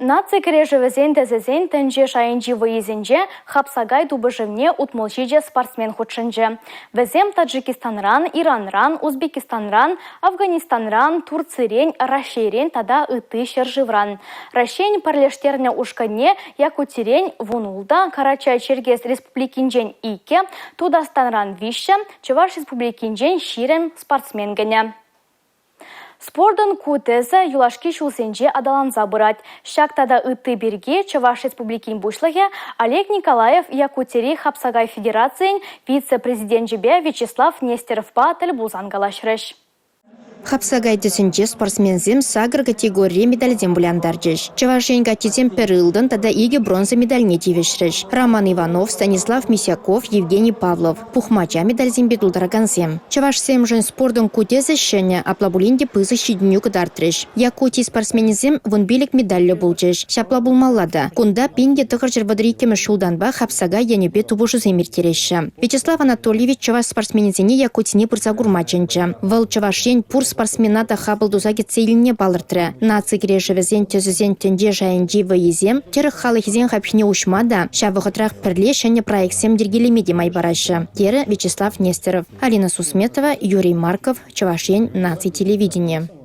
Наци кӗрешӗвӗсен тӗсӗсен тӗнче шайӗнчи вӑййисенче хапсакай тупӑшӑвне 67 спортсмен хутшӑнчӗ. Вӗсем Таджикистанран, Иранран, Узбекистанран, Афганистанран, Турцирен, Раҫҫейрен тата ытти ҫӗршывран. Раҫҫейӗн пӗрлештернӗ ушкӑнне Якутирен 16, Карачай-Черкес Республикинчен 2, Тутарстанран 3, Чӑваш Республикинчен 20 спортсмен кӗнӗ. Спортӑн ку тӗсӗ юлашки ҫулсенче аталанса пырать. Ҫак тата ытти пирки Чӑваш Республикин Пуҫлӑхӗ Олег Николаев Якутири Хапсакай Федерацийӗн вице-президенчӗпе Вячеслав Нестеровпа тӗл пулсан калаҫрӗҫ. Хапсакай тӗсӗнче спортсменсем сакӑр категорире медальсем вылянтарчӗҫ. Чӑваш Ен каччисем пӗр ылтӑн тата икӗ бронза медальне тивӗҫрӗҫ. Роман Иванов, Станислав Мисяков, Евгений Павлов. Пухмача медальсемпе тултаракансем. Чӑвашсемшӗн спортӑн ку тӗсӗ ҫӗнӗ, апла пулин те пысӑк ҫитӗнӳ кӑтартрӗҫ. Якути спортсменӗсем 15 медальлӗ пулчӗҫ. Ҫапла пулмалла та. Кунта 1932-мӗш ҫултанпа хапсака енӗпе тупӑшусем ирттереҫҫӗ. Вячеслав Анатольевич чӑваш спортсменӗсене Якутине пырса курма чӗнчӗ. Вӑл Чӑваш Ен пур спортсмена та хапӑл туса кӗтсе илнине палӑртрӗ. Наци кӗрешӗвӗсен тӗсӗсен тӗнче шайӗнчи вӑййисем тӗрӗк халӑхӗсен хапхине уҫма та, ҫав вӑхӑтрах пӗрле ҫӗнӗ проектсем йӗркелеме те май параҫҫӗ, терӗ Вячеслав Нестеров. Алина Сусметова, Юрий Марков, Чӑваш Ен наци телевиденийӗ.